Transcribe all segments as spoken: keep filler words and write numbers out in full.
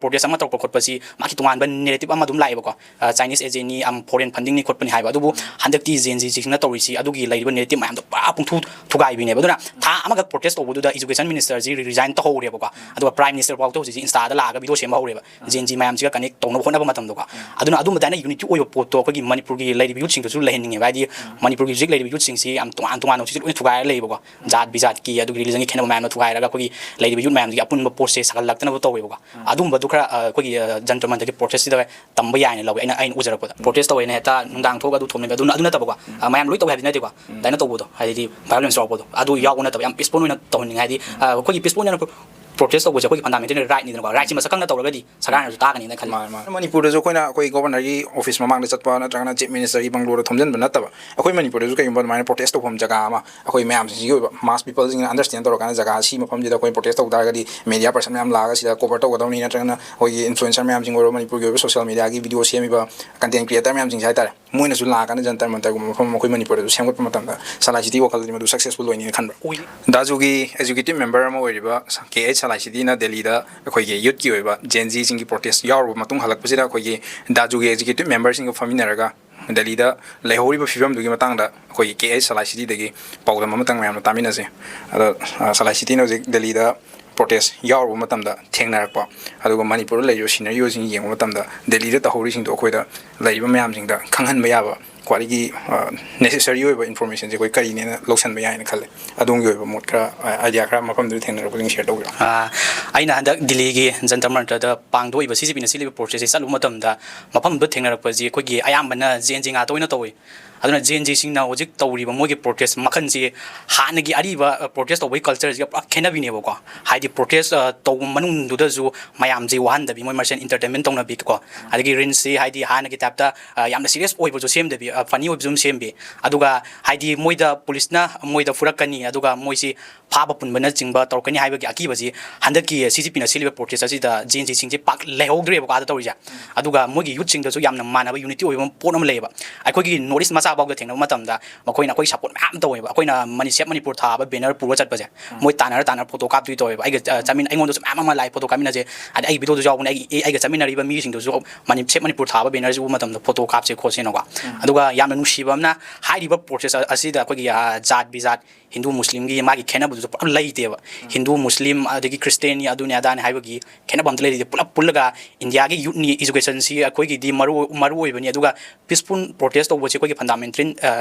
Protest ꯑꯃ ꯇꯧꯔꯛꯄ ꯈꯣꯠꯄꯁꯤ ꯃꯥꯒꯤ ꯇꯣꯉꯥꯟꯕ ꯅꯦꯔꯦꯇꯤꯞ ꯑꯃ ꯑꯗꯨꯝ ꯂꯥꯛꯑꯦꯕꯀꯣ꯫ ꯆꯥꯏꯅꯤꯁ ꯑꯦꯖꯦꯟꯅꯤ, ꯐꯣꯔꯦꯟ ꯐꯟꯗꯤꯡꯅꯤ ꯈꯣꯠꯄꯅꯤ ꯍꯥꯏꯕ꯫ ꯑꯗꯨꯕꯨ ꯍꯟꯗꯛꯇꯤ ꯖꯦꯟ ꯖꯤꯁꯤꯡꯅ ꯇꯧꯔꯤꯁꯤ ꯑꯗꯨꯒꯤ ꯂꯩꯔꯤꯕ ꯅꯦꯔꯦꯇꯤꯞ ꯃꯌꯥꯝꯗꯣ ꯄꯨꯔꯥ ꯄꯨꯡꯊꯨ ꯊꯨꯒꯥꯏꯕꯤꯅꯦꯕ꯫ ꯑꯗꯨꯅ ꯊꯥ ꯑꯃꯈꯛ ꯄ꯭ꯔꯣꯇꯦꯁ ꯇꯧꯕꯗꯨꯗ ꯏꯖꯨꯀꯦꯁꯟ ꯃꯤꯅꯤꯁꯇꯔꯁꯤ ꯔꯤꯖꯥꯏꯟ ꯇꯧꯍꯧꯔꯦꯕꯀꯣ꯫ ꯑꯗꯨꯒ ꯄ꯭ꯔꯥꯏꯝ ꯃꯤꯅꯤꯁꯇꯔ ꯐꯥꯎꯗ ꯍꯧꯖꯤꯛꯁꯤ ꯏꯟꯁꯇꯥꯗ ꯂꯥꯛꯑꯒ ꯚꯤꯗꯤꯑꯣ ꯁꯦꯝꯕ ꯍꯧꯔꯦꯕ, ꯖꯦꯟ ꯖꯤ ꯃꯌꯥꯝꯁꯤꯒ ꯀꯅꯦꯛ ꯇꯧꯅꯕ ꯍꯣꯠꯅꯕ ꯃꯇꯝꯗꯀꯣ꯫ ꯑꯗꯨꯅ ꯑꯗꯨꯝꯕ ꯑꯗꯨꯃꯥꯏꯅ ꯌꯨꯅꯤꯇꯤ ꯑꯣꯏꯕ ꯄꯣꯠꯇꯣ ꯑꯩꯈꯣꯏꯒꯤ ꯃꯅꯤꯄꯨꯔꯒꯤ ꯂꯩꯔꯤꯕ ꯌꯨꯠꯁꯤꯡꯗꯁꯨ ꯂꯩꯍꯟꯅꯤꯡꯉꯦꯕ꯫ ꯍꯥꯏꯗꯤ ꯃꯅꯤꯄꯨꯔꯒꯤ ꯍꯧꯖꯤꯛ ꯂꯩꯔꯤꯕ ꯌꯨꯠꯁꯤꯡꯁꯤ ꯌꯥꯝ ꯇꯣꯉꯥꯟ ꯇꯣꯉꯥꯟꯅ ꯍꯧꯖꯤꯛ ꯂꯣꯏꯅ ꯊꯨꯒꯥꯏꯔ ꯂꯩꯌꯦꯕꯀꯣ꯫ ꯖꯥꯠ ꯕꯤꯖꯥꯠꯀꯤ, ꯑꯗꯨꯒꯤ ꯔꯤꯂꯤꯖꯟꯒꯤ ꯈꯦꯠꯅꯕ ꯃꯌꯥꯝꯅ ꯊꯨꯒꯥꯏꯔꯒ ꯑꯩꯈꯣꯏꯒꯤ ꯂꯩꯔꯤꯕ ꯌꯨꯠ ꯃꯌꯥꯝꯁꯤꯒꯤ ꯑꯄꯨꯟꯕ ꯄꯣꯠꯁꯦ ꯁꯥꯒꯠꯂꯛꯇꯅꯕ ꯇꯧꯋꯦꯕꯀꯣ꯫ ꯑꯗꯨꯝꯕꯗꯨ ꯈꯔ, ꯑ, ꯑꯩꯈꯣꯏꯒꯤ, ꯑ, ꯖꯟꯇꯔ ꯃꯟꯇꯔꯒꯤ ꯄ꯭ꯔꯣꯇꯦꯁꯁꯤꯗ ꯇꯝꯕ ꯌꯥꯏꯅ ꯂꯧꯋꯦ꯫ ꯑꯩꯅ, ꯑꯩꯅ ꯎꯖꯔꯛꯄꯗ ꯄ꯭ꯔꯣꯇꯦꯁ ꯇꯧꯋꯦꯅ ꯍꯦꯛꯇ ꯅꯨꯡꯗꯥꯡ ꯊꯣꯛꯑꯒ ꯑꯗꯨ ꯊꯣꯝꯅꯤꯡꯕ ꯑꯗꯨ, ꯑꯗꯨ ꯅꯠꯇꯕꯀꯣ꯫ ꯑ, ꯃꯌꯥꯝ ꯂꯣꯏ ꯇꯧꯋꯦ ꯍꯥꯏꯕꯗꯤ ꯅꯠꯇꯦꯀꯣ꯫ ꯑꯗꯨꯃꯥꯏꯅ ꯇꯧꯕꯗꯣ, ꯍꯥꯏꯗꯤ ꯚꯥꯏꯑꯣꯂꯦꯟꯁ ꯌꯥꯎꯔꯛꯄꯗꯣ, ꯑꯗꯨ ꯌꯥꯎꯕ ꯅꯠꯇꯕ ꯌꯥꯝ ꯄꯤꯁꯐꯨꯜ ꯑꯣꯏꯅ ꯇꯧꯍꯟꯅꯤꯡꯉꯦ꯫ ꯍꯥꯏꯗꯤ, ꯑ, ꯑꯩꯈꯣꯏꯒꯤ ꯄꯤꯁꯐꯨꯜ ꯑꯣꯏꯅ ꯄ꯭ꯔꯣꯇꯦꯁ ꯇꯧꯕꯁꯦ ꯑꯩꯈꯣꯏꯒꯤ ꯐꯟꯗꯥꯃꯦꯟꯇꯦꯜ ꯔꯥꯏꯠꯅꯤꯗꯅꯀꯣ꯫ ꯔꯥꯏꯠꯁꯤ ꯃꯁꯛ ꯈꯪꯅ ꯇꯧꯔꯒꯗꯤ ꯁꯔꯀꯥꯔꯅꯁꯨ ꯇꯥꯛꯀꯅꯤꯅ ꯈꯜꯂꯤ꯫ ꯃꯥꯅꯦ, ꯃꯥꯅꯦ꯫ ꯃꯅꯤꯄꯨꯔꯗꯁꯨ ꯑꯩꯈꯣꯏꯅ ꯑꯩꯈꯣꯏ ꯒꯣꯕꯔꯅꯔꯒꯤ ꯑꯣꯐꯤꯁ ꯃꯃꯥꯡꯗ ꯆꯠꯄ ꯅꯠꯇ꯭ꯔꯒꯅ ꯆꯤꯐ ꯃꯤꯅꯤꯁꯇꯔꯒꯤ ꯕꯪꯒ꯭ꯂꯣꯗ ꯊꯣꯝꯖꯤꯟꯕ ꯅꯠꯇꯕ, ꯑꯩꯈꯣꯏ ꯃꯅꯤꯄꯨꯔꯗꯁꯨ ꯀꯩꯒꯨꯝꯕ ꯑꯗꯨꯃꯥꯏꯅ ꯄ꯭ꯔꯣꯇꯦꯁ ꯇꯧꯐꯝ ꯖꯒꯥ ꯑꯃ ꯑꯩꯈꯣꯏ ꯃꯌꯥꯝꯁꯤꯡꯁꯤꯒꯤ ꯑꯣꯏꯕ ꯃꯥꯁ ꯄꯤꯄꯜꯁꯤꯡꯅ ꯑꯟꯗꯔꯁꯇꯦꯟ ꯇꯧꯔꯀꯥꯟꯗ ꯖꯒꯥ ꯁꯤ ꯃꯐꯝꯁꯤꯗ ꯑꯩꯈꯣꯏ ꯄ꯭ꯔꯣꯇꯦꯁ ꯇꯧ ꯇꯥꯔꯒꯗꯤ ꯃꯦꯗꯤꯌꯥ ꯄꯔꯁꯟ ꯃꯌꯥꯝ ꯂꯥꯛꯑꯒ ꯁꯤꯗ ꯀꯣꯚꯔ ꯇꯧꯒꯗꯧꯅꯤ, ꯅꯠꯇ꯭ꯔꯒꯅ ꯑꯩꯈꯣꯏꯒꯤ ꯏꯟꯐ꯭ꯂꯨꯑꯦꯟꯁꯔ ꯃꯌꯥꯝꯁꯤꯡ ꯑꯣꯏꯔꯣ, ꯃꯅꯤꯄꯨꯔꯒꯤ ꯑꯣꯏꯕ ꯁꯣꯁꯤꯌꯦꯜ ꯃꯤꯗꯤꯌꯥꯒꯤ ꯚꯤꯗꯤꯑꯣ ꯁꯦꯝꯃꯤꯕ ꯀꯟꯇꯦꯟ ꯀ꯭ꯔꯤꯌꯦꯇꯔ ꯃꯌꯥꯝꯁꯤꯡꯁꯦ ꯍꯥꯏꯇꯥꯔꯦ, ꯃꯣꯏꯅꯁꯨ ꯂꯥꯛꯑꯀꯥꯟꯗ ꯖꯟꯇꯔ ꯃꯟꯇꯔꯒꯨꯝꯕ ꯃꯐꯝ ꯑꯃ ꯑꯩꯈꯣꯏ ꯃꯅꯤꯄꯨꯔꯗꯁꯨ ꯁꯦꯝꯒꯠꯄ ꯃꯇꯝꯗ ꯁꯂꯥꯏ ꯁꯤꯇꯤ ꯋꯥꯈꯜꯗꯗꯤ ꯃꯗꯨ ꯁꯛꯁꯦꯁꯐꯨꯜ ꯑꯣꯏꯅꯤꯅ ꯈꯟꯕ꯭ꯔꯥ? ꯗꯥꯖꯨꯒꯤ ꯑꯦꯛꯖꯤꯀ꯭ꯌꯨꯇꯤꯚ ꯃꯦꯝꯕꯔ ꯑꯃ ꯑꯣꯏꯔꯤꯕ ꯀꯦ ꯑꯩꯆ ꯁꯂꯥꯏ ꯁꯤꯇꯤꯅ ꯗꯦꯜꯂꯤꯗ ꯑꯩꯈꯣꯏꯒꯤ ꯌꯨꯠꯀꯤ ꯑꯣꯏꯕ ꯖꯦꯟ ꯖꯤꯁꯤꯡꯒꯤ ꯄ꯭ꯔꯣꯇꯦꯁ ꯌꯥꯎꯔꯨꯕ ꯃꯇꯨꯡ ꯍꯜꯂꯛꯄꯁꯤꯗ ꯑꯩꯈꯣꯏꯒꯤ ꯗꯥꯖꯨꯒꯤ ꯑꯦꯛꯖꯤꯀ꯭ꯌꯨꯇꯤꯚ ꯃꯦꯝꯕꯔꯁꯤꯡꯒ ꯐꯝꯃꯤꯟꯅꯔꯒ ꯗꯦꯜꯂꯤꯗ ꯂꯩꯍꯧꯔꯤꯕ ꯐꯤꯕꯝꯗꯨꯒꯤ ꯃꯇꯥꯡꯗ ꯑꯩꯈꯣꯏꯒꯤ ꯀꯦ ꯑꯩꯆ ꯁꯂꯥꯏ ꯁꯤꯇꯤꯗꯒꯤ ꯄꯥꯎꯗꯝ ꯑꯃꯇꯪ ꯃꯌꯥꯝꯅ ꯇꯥꯃꯤꯟꯅꯁꯦ꯫ ꯑꯗꯣ, ꯑ, ꯁꯂꯥꯏ ꯁꯤꯇꯤꯅ ꯍꯧꯖꯤꯛ ꯗꯦꯜꯂꯤꯗ ꯄ꯭ꯔꯣꯇꯦꯁ ꯌꯥꯎꯔꯨꯕ ꯃꯇꯝꯗ ꯊꯦꯡꯅꯔꯛꯄ, ꯑꯗꯨꯒ ꯃꯅꯤꯄꯨꯔꯗ ꯂꯩꯔꯤꯕ ꯁꯤꯅꯔꯤꯑꯣꯁꯤꯡ ꯌꯦꯡꯕ ꯃꯇꯝꯗ ꯗꯦꯜꯂꯤꯗ ꯇꯧꯍꯧꯔꯤꯁꯤꯡꯗꯣ ꯑꯩꯈꯣꯏꯗ ꯂꯩꯔꯤꯕ ꯃꯌꯥꯝꯁꯤꯡꯗ ꯈꯪꯍꯟꯕ ꯌꯥꯕ ꯈ꯭ꯋꯥꯏꯗꯒꯤ, ꯑ, ꯅꯦꯁꯦꯁꯔꯤ ꯑꯣꯏꯕ ꯏꯟꯐꯣꯔꯃꯦꯁꯟꯁꯦ ꯑꯩꯈꯣꯏ ꯀꯔꯤꯅꯦꯅ ꯂꯧꯁꯟꯕ ꯌꯥꯏꯅ ꯈꯜꯂꯦ꯫ ꯑꯗꯣꯝꯒꯤ ꯑꯣꯏꯕ ꯃꯣꯠ ꯈꯔ, ꯑ, ꯑꯥꯏꯗꯤꯌꯥ ꯈꯔ ꯃꯐꯝꯗꯨꯗ ꯊꯦꯡꯅꯔꯛꯄꯁꯤꯡ ꯁꯤꯌꯔ ꯇꯧꯕꯤꯔꯣ꯫ ꯑ, ꯑꯩꯅ ꯍꯟꯗꯛ ꯗꯤꯜꯂꯤꯒꯤ ꯖꯟꯇꯔ ꯃꯟꯇꯔꯗ ꯄꯥꯡꯊꯣꯛꯏꯕ ꯁꯤ ꯖꯤ ꯄꯤꯅ ꯁꯤꯜꯂꯤꯕ ꯄ꯭ꯔꯣꯁꯦꯁꯁꯦ ꯆꯠꯂꯨꯕ ꯃꯇꯝꯗ ꯃꯐꯝꯗꯨꯗ ꯊꯦꯡꯅꯔꯛꯄꯁꯤ ꯑꯩꯈꯣꯏꯒꯤ ꯑꯌꯥꯝꯕꯅ ꯖꯦꯟ ꯖꯤ ꯉꯥꯛꯇ ꯑꯣꯏꯅ ꯇꯧꯏ꯫ ꯑꯗꯨꯅ ꯖꯦꯟ ꯖꯤꯁꯤꯡꯅ ꯍꯧꯖꯤꯛ ꯇꯧꯔꯤꯕ ꯃꯣꯏꯒꯤ ꯄ꯭ꯔꯣꯇꯦꯁ ꯃꯈꯜꯁꯤ ꯍꯥꯟꯅꯒꯤ ꯑꯔꯤꯕ, ꯑ, ꯄ꯭ꯔꯣꯇꯦꯁ ꯇꯧꯕꯒꯤ ꯀꯜꯆꯔꯁꯤꯒ ꯄꯨꯔꯥ ꯈꯦꯠꯅꯕꯤꯅꯦꯕꯀꯣ꯫ ꯍꯥꯏꯗꯤ ꯄ꯭ꯔꯣꯇꯦꯁ, ꯑ, ꯇꯧꯕ ꯃꯅꯨꯡꯗꯨꯗꯁꯨ ꯃꯌꯥꯝꯁꯤ ꯋꯥꯍꯟꯗꯕꯤ ꯃꯣꯏ ꯃꯁꯦꯟ ꯏꯟꯇꯔꯇꯦꯟꯃꯦꯟ ꯇꯧꯅꯕꯤꯀꯣ꯫ ꯑꯗꯒꯤ ꯔꯤꯜꯁꯁꯤ ꯍꯥꯏꯗꯤ ꯍꯥꯟꯅꯒꯤ ꯇꯥꯏꯞꯇ, ꯑ, ꯌꯥꯝꯅ ꯁꯤꯔꯤꯌꯁ ꯑꯣꯏꯕꯁꯨ ꯁꯦꯝꯗꯕꯤ, ꯐꯅꯤ ꯑꯣꯏꯕꯁꯨ ꯑꯗꯨꯝ ꯁꯦꯝꯕꯤ꯫ ꯑꯗꯨꯒ ꯍꯥꯏꯗꯤ ꯃꯣꯏꯗ ꯄꯨꯂꯤꯁꯅ ꯃꯣꯏꯗ ꯐꯨꯔꯛꯀꯅꯤ, ꯑꯗꯨꯒ ꯃꯣꯏꯁꯤ ꯐꯥꯕ ꯄꯨꯟꯕꯅꯆꯤꯡꯕ ꯇꯧꯔꯛꯀꯅꯤ ꯍꯥꯏꯕꯒꯤ ꯑꯀꯤꯕꯁꯤ ꯍꯟꯗꯛꯀꯤ ꯁꯤ ꯖꯤ ꯄꯤꯅ ꯁꯤꯜꯂꯤꯕ ꯄ꯭ꯔꯣꯇꯦꯁ ꯑꯁꯤꯗ ꯖꯦꯟ ꯖꯤꯁꯤꯡꯁꯦ ꯄꯥꯛ ꯂꯩꯍꯧꯗ꯭ꯔꯦꯕꯀꯣ ꯑꯥꯗ ꯇꯧꯔꯤꯁꯦ꯫ ꯑꯗꯨꯒ ꯃꯣꯏꯒꯤ ꯌꯨꯠꯁꯤꯡꯗꯁꯨ ꯌꯥꯝꯅ ꯃꯥꯟꯅꯕ ꯌꯨꯅꯤꯇꯤ ꯑꯣꯏꯕ ꯄꯣꯠ ꯑꯃ ꯂꯩꯌꯦꯕ꯫ ꯑꯩꯈꯣꯏꯒꯤ ꯅꯣꯔꯠ ꯏꯁ ꯃꯆꯥ ꯐꯥꯎꯗ ꯊꯦꯡꯅꯕ ꯃꯇꯝꯗ ꯃꯈꯣꯏꯅ ꯑꯩꯈꯣꯏ ꯁꯞꯄꯣꯔꯠ ꯃꯌꯥꯝ ꯇꯧꯋꯦꯕ꯫ ꯑꯩꯈꯣꯏꯅ ꯃꯅꯤ ꯁꯦꯞ ꯃꯅꯤꯄꯨꯔ ꯊꯥꯕ ꯕꯦꯅꯔ ꯄꯨꯔ ꯆꯠꯄꯁꯦ, ꯃꯣꯏ ꯇꯥꯟꯅꯔ ꯇꯥꯟꯅꯔ ꯐꯣꯇꯣ ꯀꯥꯞꯇꯣꯏ ꯇꯧꯋꯦꯕ꯫ ꯑꯩꯒ ꯑ, ꯆꯠꯃꯤꯟ ꯑꯩꯉꯣꯟꯗꯁꯨ ꯃꯌꯥꯝ ꯑꯃ ꯂꯥꯛꯑꯦ, ꯐꯣꯇꯣ ꯀꯥꯞꯃꯤꯟꯅꯁꯦ꯫ ꯑꯗꯩ ꯑꯩꯒꯤ ꯚꯤꯗꯤꯑꯣꯗꯁꯨ ꯌꯥꯎꯕꯅꯦ, ꯑꯩꯒꯤ ꯑꯩꯒ ꯆꯠꯃꯤꯟꯅꯔꯤꯕ ꯃꯤꯁꯤꯡꯗꯨꯁꯨ ꯃꯅꯤ ꯁꯦꯞ ꯃꯅꯤꯄꯨꯔ ꯊꯥꯕ ꯕꯦꯅꯔꯁꯤ ꯎꯕ ꯃꯇꯝꯗ ꯐꯣꯇꯣ ꯀꯥꯞꯁꯦ ꯈꯣꯠꯁꯦꯅꯀꯣ꯫ ꯑꯗꯨꯒ ꯌꯥꯝꯅ ꯅꯨꯡꯁꯤꯕ ꯑꯃꯅ, ꯍꯥꯏꯔꯤꯕ ꯄ꯭ꯔꯣꯁꯦꯁ ꯑꯁꯤꯗ ꯑꯩꯈꯣꯏꯒꯤ ꯑ, ꯖꯥꯠ ꯕꯤꯖꯥꯠ, ꯍꯤꯟꯗꯨ ꯃꯨꯁꯂꯤꯝꯒꯤ ꯃꯥꯒꯤ ꯈꯦꯠꯅꯕꯗꯨꯁꯨ ꯄꯨꯔꯥ ꯂꯩꯇꯦꯕ꯫ ꯍꯤꯟꯗꯨ ꯃꯨꯁꯂꯤꯝ ꯑꯗꯒꯤ ꯈ꯭ꯔꯤꯁꯇꯦꯟꯅꯤ ꯑꯗꯨꯅꯤ ꯑꯗꯥꯅꯤ ꯍꯥꯏꯕꯒꯤ ꯈꯦꯠꯅꯕ ꯑꯝꯇ ꯂꯩꯇꯦ꯫ ꯄꯨꯂꯞ ꯄꯨꯜꯂꯒ ꯏꯟꯗꯤꯌꯥꯒꯤ ꯌꯨꯠꯅꯤ, ꯏꯖꯨꯀꯦꯁꯟꯁꯤ ꯑꯩꯈꯣꯏꯒꯤꯗꯤ ꯃꯔꯨ ꯃꯔꯨ ꯑꯣꯏꯕꯅꯤ, ꯑꯗꯨꯒ ꯄꯤꯁꯐꯨꯜ ꯄ꯭ꯔꯣꯇꯦꯁ ꯇꯧꯕꯁꯤ ꯑꯩꯈꯣꯏꯒꯤ ꯐꯟꯗꯥꯃꯦꯟꯇꯦꯜ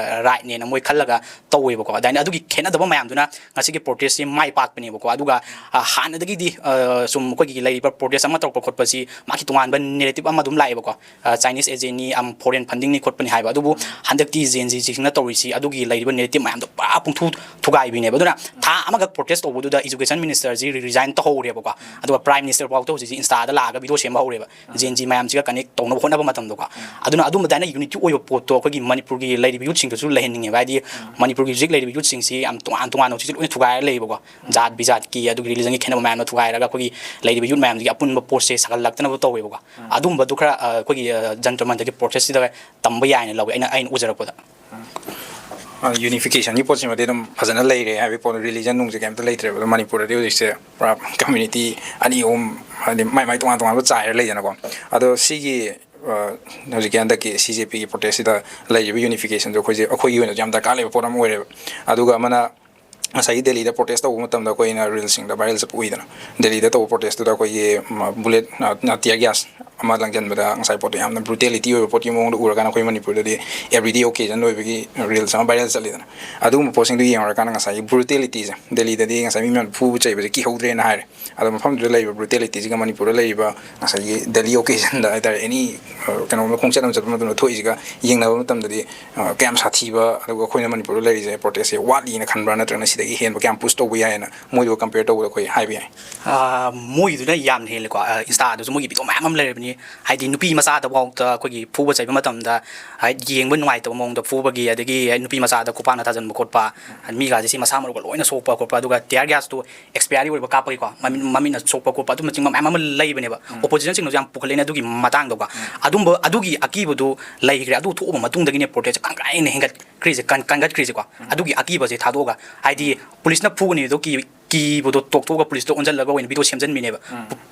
ꯔꯥꯏꯠꯅꯦꯅ ꯃꯣꯏ ꯈꯜꯂꯒ ꯇꯧꯋꯦꯕꯀꯣ꯫ ꯑꯗꯨꯃꯥꯏꯅ ꯑꯗꯨꯒꯤ ꯈꯦꯠꯅꯗꯕ ꯃꯌꯥꯝꯗꯨꯅ ꯉꯁꯤꯒꯤ ꯄ꯭ꯔꯣꯇꯦꯁꯁꯤ ꯃꯥꯏ ꯄꯥꯛꯄꯅꯦꯕꯀꯣ꯫ ꯑꯗꯨꯒ ꯑ, ꯍꯥꯟꯅꯗꯒꯤꯗꯤ ꯑ, ꯁꯨꯝ ꯑꯩꯈꯣꯏꯒꯤ ꯂꯩꯔꯤꯕ ꯄ꯭ꯔꯣꯇꯦꯁ ꯑꯃ ꯇꯧꯔꯛꯄ ꯈꯣꯠꯄꯁꯤ ꯃꯥꯒꯤ ꯇꯣꯉꯥꯟꯕ ꯅꯦꯔꯦꯇꯤꯞ ꯑꯃ ꯑꯗꯨꯝ ꯂꯥꯛꯑꯦꯕꯀꯣ꯫ ꯑ, ꯆꯥꯏꯅꯤꯁ ꯑꯦꯖꯦꯟꯅꯤ, ꯑꯝ, ꯐꯣꯔꯦꯟ ꯐꯟꯗꯤꯡꯅꯤ ꯈꯣꯠꯄꯅꯤ ꯍꯥꯏꯕ꯫ ꯑꯗꯨꯕꯨ ꯍꯟꯗꯛꯇꯤ ꯖꯦꯟ ꯖꯤꯁꯤꯡꯅ ꯇꯧꯔꯤꯁꯤ ꯑꯗꯨꯒꯤ ꯂꯩꯔꯤꯕ ꯅꯦꯔꯦꯇꯤꯞ ꯃꯌꯥꯝꯗꯣ ꯄꯨꯔꯥ ꯄꯨꯡꯊꯨ ꯊꯨꯒꯥꯏꯕꯤꯅꯦꯕ꯫ ꯑꯗꯨꯅ ꯊꯥ ꯑꯃꯈꯛ ꯄ꯭ꯔꯣꯇꯦꯁ ꯇꯧꯕꯗꯨꯗ ꯏꯖꯨꯀꯦꯁꯟ ꯃꯤꯅꯤꯁꯇꯔꯁꯤ ꯔꯤꯖꯥꯏꯟ ꯇꯧꯍꯧꯔꯦꯕꯀꯣ꯫ ꯑꯗꯨꯒ ꯄ꯭ꯔꯥꯏꯝ ꯃꯤꯅꯤꯁꯇꯔ ꯐꯥꯎꯗ ꯍꯧꯖꯤꯛꯁꯤ ꯏꯟꯁꯇꯥꯗ ꯂꯥꯛꯑꯒ ꯚꯤꯗꯤꯑꯣ ꯁꯦꯝꯕ ꯍꯧꯔꯦꯕ, ꯖꯦꯟ ꯖꯤ ꯃꯌꯥꯝꯁꯤꯒ ꯀꯅꯦꯛ ꯇꯧꯅꯕ ꯍꯣꯠꯅꯕ ꯃꯇꯝꯗꯀꯣ꯫ ꯑꯗꯨꯅ ꯑꯗꯨꯝꯕ ꯑꯗꯨꯃꯥꯏꯅ ꯌꯨꯅꯤꯇꯤ ꯑꯣꯏꯕ ꯄꯣꯠꯇꯣ ꯑꯩꯈꯣꯏꯒꯤ ꯃꯅꯤꯄꯨꯔꯒꯤ ꯂꯩꯔꯤꯕ ꯌꯨꯠꯁꯤꯡꯗꯁꯨ ꯂꯩꯍꯟꯅꯤꯡꯉꯦꯕ꯫ ꯍꯥꯏꯗꯤ ꯃꯅꯤꯄꯨꯔꯒꯤ ꯍꯧꯖꯤꯛ ꯂꯩꯔꯤꯕ ꯌꯨꯠꯁꯤꯡꯁꯤ ꯌꯥꯝ ꯇꯣꯉꯥꯟ ꯇꯣꯉꯥꯟꯅ ꯍꯧꯖꯤꯛꯁꯤ ꯂꯣꯏꯅ ꯊꯨꯒꯥꯏꯔ ꯂꯩꯕꯀꯣ꯫ ꯖꯥꯠ ꯕꯤꯖꯥꯠꯀꯤ ꯑꯗꯨꯒꯤ ꯔꯤꯂꯤꯖꯟꯒꯤ ꯈꯦꯠꯅꯕ ꯃꯌꯥꯝꯗꯣ ꯊꯨꯒꯥꯏꯔꯒ ꯑꯩꯈꯣꯏꯒꯤ ꯂꯩꯔꯤꯕ ꯌꯨꯠ ꯃꯌꯥꯝꯁꯤꯒꯤ ꯑꯄꯨꯟꯕ ꯄꯣꯠꯁꯦ ꯁꯥꯒꯠꯂꯛꯇꯅꯕ ꯇꯧꯋꯦꯕꯀꯣ꯫ ꯑꯗꯨꯝꯕꯗꯨ ꯈꯔ, ꯑ, ꯑꯩꯈꯣꯏꯒꯤ, ꯑ, ꯖꯟꯇ꯭ꯔ ꯃꯟꯇ꯭ꯔꯒꯤ ꯄ꯭ꯔꯣꯇꯦꯁꯁꯤꯗ ꯇꯝꯕ ꯌꯥꯏꯅ ꯂꯧꯋꯦ ꯑꯩꯅ, ꯑꯩꯅ ꯎꯖꯔꯛꯄꯗ꯫ ꯌꯨꯅꯤꯐꯤꯀꯦꯁꯟꯒꯤ ꯄꯣꯠꯁꯤꯃꯗꯤ ꯑꯗꯨꯝ ꯐꯖꯅ ꯂꯩꯔꯦ ꯍꯥꯏꯕꯒꯤ ꯄꯣꯠ, ꯔꯤꯂꯤꯖꯟ ꯅꯨꯡꯁꯦ ꯀꯩꯝꯇ ꯂꯩꯇ꯭ꯔꯦꯕ꯫ ꯑꯗꯣ ꯃꯅꯤꯄꯨꯔꯗꯗꯤ ꯍꯧꯖꯤꯛꯁꯦ ꯄꯨꯔꯥ ꯀꯝꯃ꯭ꯌꯨꯅꯤꯇꯤ ꯑꯅꯤ ꯑꯍꯨꯝ, ꯍꯥꯏꯗꯤ ꯃꯥꯏ ꯃꯥꯏ ꯇꯣꯉꯥꯟ ꯇꯣꯉꯥꯟꯕ ꯆꯥꯏꯔ ꯂꯩꯗꯅꯀꯣ꯫ ꯑꯗꯣ ꯁꯤꯒꯤ, ꯑ, ꯍꯧꯖꯤꯛꯀꯤ ꯍꯟꯗꯛꯀꯤ ꯁꯤ ꯖꯦ ꯄꯤꯒꯤ ꯄ꯭ꯔꯣꯇꯦꯁꯁꯤꯗ ꯂꯩꯔꯤꯕ ꯌꯨꯅꯤꯐꯤꯀꯦꯁꯟꯁꯦ ꯑꯩꯈꯣꯏꯁꯦ, ꯑꯩꯈꯣꯏꯒꯤ ꯑꯣꯏꯅꯁꯨ ꯌꯥꯝ ꯗꯔꯀꯥꯔ ꯂꯩꯕ ꯄꯣꯠ ꯑꯃ ꯑꯣꯏꯔꯦꯕ꯫ ꯑꯗꯨꯒ ꯑꯃꯅ ꯉꯁꯥꯏꯒꯤ ꯗꯦꯜꯂꯤꯗ ꯄ꯭ꯔꯣꯇꯦꯁ ꯇꯧꯕ ꯃꯇꯝꯗ ꯑꯩꯈꯣꯏꯅ ꯔꯤꯜꯁꯤꯡꯗ ꯚꯥꯏꯔꯦꯜ ꯆꯠꯄ ꯎꯏꯗꯅ, ꯗꯦꯜꯂꯤꯗ ꯇꯧꯕ ꯄ꯭ꯔꯣꯇꯦꯁꯇꯨꯗ ꯑꯩꯈꯣꯏꯒꯤ, ꯃ, ꯕꯨꯂꯦꯠ, ꯑ, ꯇꯤꯌꯔ ꯒ꯭ꯌꯥꯁ ꯑꯃ ꯂꯪꯁꯤꯟꯕꯗ ꯉꯁꯥꯏ ꯄꯣꯠꯇꯣ ꯌꯥꯝꯅ ꯕ꯭ꯔꯨꯇꯦꯂꯤꯇꯤ ꯑꯣꯏꯕ ꯄꯣꯠꯀꯤ ꯃꯑꯣꯡꯗ ꯎꯔꯀꯥꯟꯗ ꯑꯩꯈꯣꯏ ꯃꯅꯤꯄꯨꯔꯗꯗꯤ ꯑꯦꯕ꯭ꯔꯤꯗꯦ ꯑꯣꯀꯦꯖꯟ ꯑꯣꯏꯕꯒꯤ ꯔꯤꯜꯁ ꯑꯃ ꯚꯥꯏꯔꯦꯜ ꯆꯠꯂꯤꯗꯅ꯫ ꯑꯗꯨꯒꯨꯝꯕ ꯄꯣꯠꯁꯤꯡꯗꯨ ꯌꯦꯡꯉꯨꯔꯀꯥꯟꯗ ꯉꯁꯥꯏꯒꯤ ꯕ꯭ꯔꯨꯇꯦꯂꯤꯇꯤꯁꯦ, ꯗꯦꯜꯂꯤꯗꯗꯤ ꯉꯁꯥꯏ ꯃꯤ ꯃꯌꯥꯝ ꯐꯨꯕ ꯆꯩꯕꯁꯦ ꯀꯤꯍꯧꯗ꯭ꯔꯦꯅ ꯍꯥꯏꯔꯦ꯫ ꯑꯗꯣ ꯃꯐꯝꯗꯨꯗ ꯂꯩꯔꯤꯕ ꯕ꯭ꯔꯨꯇꯦꯂꯤꯇꯤꯁꯤꯒ ꯃꯅꯤꯄꯨꯔꯗ ꯂꯩꯔꯤꯕ ꯉꯁꯥꯏꯒꯤ ꯗꯦꯜꯂꯤ ꯑꯣꯀꯦꯖꯟꯗ ꯍꯥꯏꯇꯥꯔꯦ, ꯑꯦꯅꯤ, ꯑ, ꯀꯩꯅꯣꯝꯗ ꯈꯣꯡꯆꯠ ꯑꯃ ꯆꯠꯄ ꯃꯇꯝꯗ ꯊꯣꯛꯏꯁꯤꯒ ꯌꯦꯡꯅꯕ ꯃꯇꯝꯗꯗꯤ, ꯑ, ꯀꯌꯥꯝ ꯁꯥꯊꯤꯕ, ꯑꯗꯨꯒ ꯑꯩꯈꯣꯏꯅ ꯃꯅꯤꯄꯨꯔꯗ ꯂꯩꯔꯤꯁꯦ ꯄ꯭ꯔꯣꯇꯦꯁꯁꯦ ꯋꯥꯠꯂꯤꯅ ꯈꯟꯕ꯭ꯔꯥ, ꯅꯠꯇ꯭ꯔꯒꯅ ꯁꯤꯗꯒꯤ ꯍꯦꯟꯕ ꯀꯌꯥꯝ ꯄꯨꯁ ꯇꯧꯕ ꯌꯥꯏꯅ ꯃꯣꯏꯗꯨꯒ ꯀꯝꯄꯤꯌꯔ ꯇꯧꯕꯗ ꯑꯩꯈꯣꯏ ꯍꯥꯏꯕ ꯌꯥꯏ? ꯑ, ꯃꯣꯏꯗꯨꯅ ꯌꯥꯝꯅ ꯍꯦꯜꯂꯦꯀꯣ꯫ ꯑ, ꯏꯟꯁꯇꯥꯗꯁꯨ ꯃꯣꯏꯒꯤ ꯚꯤꯗꯤꯑꯣ ꯃꯌꯥꯝ ꯑꯃ ꯂꯩꯔꯕꯅꯤ꯫ ꯍꯥꯏꯗꯤ ꯅꯨꯄꯤ ꯃꯆꯥꯗꯐꯥꯎꯗ ꯑꯩꯈꯣꯏꯒꯤ ꯐꯨꯕ ꯆꯩꯕ ꯃꯇꯝꯗ, ꯍꯥꯏꯗꯤ ꯌꯦꯡꯕ ꯅꯨꯡꯉꯥꯏꯇꯕ ꯃꯑꯣꯡꯗ ꯐꯨꯕꯒꯤ, ꯑꯗꯒꯤ ꯅꯨꯄꯤ ꯃꯆꯥꯗ ꯈꯨꯄꯥꯛꯅ ꯊꯥꯖꯤꯟꯕ ꯈꯣꯠꯄ, ꯃꯤꯒꯥꯁꯦ ꯁꯤ ꯃꯁꯥ ꯃꯔꯨꯒ ꯂꯣꯏꯅ ꯁꯣꯛꯄ ꯈꯣꯠꯄ, ꯑꯗꯨꯒ tear gas ꯇꯨ expiry ꯑꯣꯏꯕ ꯀꯥꯞꯄꯒꯤꯀꯣ, ꯃꯃꯤꯠ, ꯃꯃꯤꯠꯅ ꯁꯣꯛꯄ ꯈꯣꯠꯄ, ꯑꯗꯨꯝꯕꯆꯤꯡꯕ ꯃꯌꯥꯝ ꯑꯃ ꯂꯩꯕꯅꯦꯕ꯫ ꯎꯝ꯫ Opposition ꯁꯤꯡꯅꯁꯨ ꯌꯥꯝ ꯄꯨꯈꯠꯂꯛꯏꯅ ꯑꯗꯨꯒꯤ ꯃꯇꯥꯡꯗꯀꯣ꯫ ꯎꯝ꯫ ꯑꯗꯨꯝꯕ, ꯑꯗꯨꯒꯤ ꯑꯀꯤꯕꯗꯨ ꯂꯩꯈ꯭ꯔꯦ꯫ ꯑꯗꯨ ꯊꯣꯛꯑꯕ ꯃꯇꯨꯡꯗꯒꯤꯅꯦ protest ꯁꯦ ꯀꯟꯈꯠꯈ꯭ꯔꯤꯁꯦ, ꯀꯟ-, ꯀꯟꯈꯠꯈ꯭ꯔꯤꯁꯦꯀꯣ꯫ ꯎꯝ꯫ ꯑꯗꯨꯒꯤ ꯑꯀꯤꯕꯁꯦ ꯊꯥꯗꯣꯛꯑꯒ, ꯍꯥꯏꯗꯤ ꯎꯝ꯫ Police ꯅ ꯐꯨꯒꯅꯤꯗꯣ ꯀꯤ-, ꯀꯤꯕꯗꯣ ꯇꯣꯛꯊꯣꯛꯑꯒ police ꯇ ꯑꯣꯟꯁꯤꯜꯂꯒ ꯑꯣꯏꯅ video ꯁꯦꯝꯖꯤꯟꯕꯤꯅꯦꯕ꯫ ꯎꯝ꯫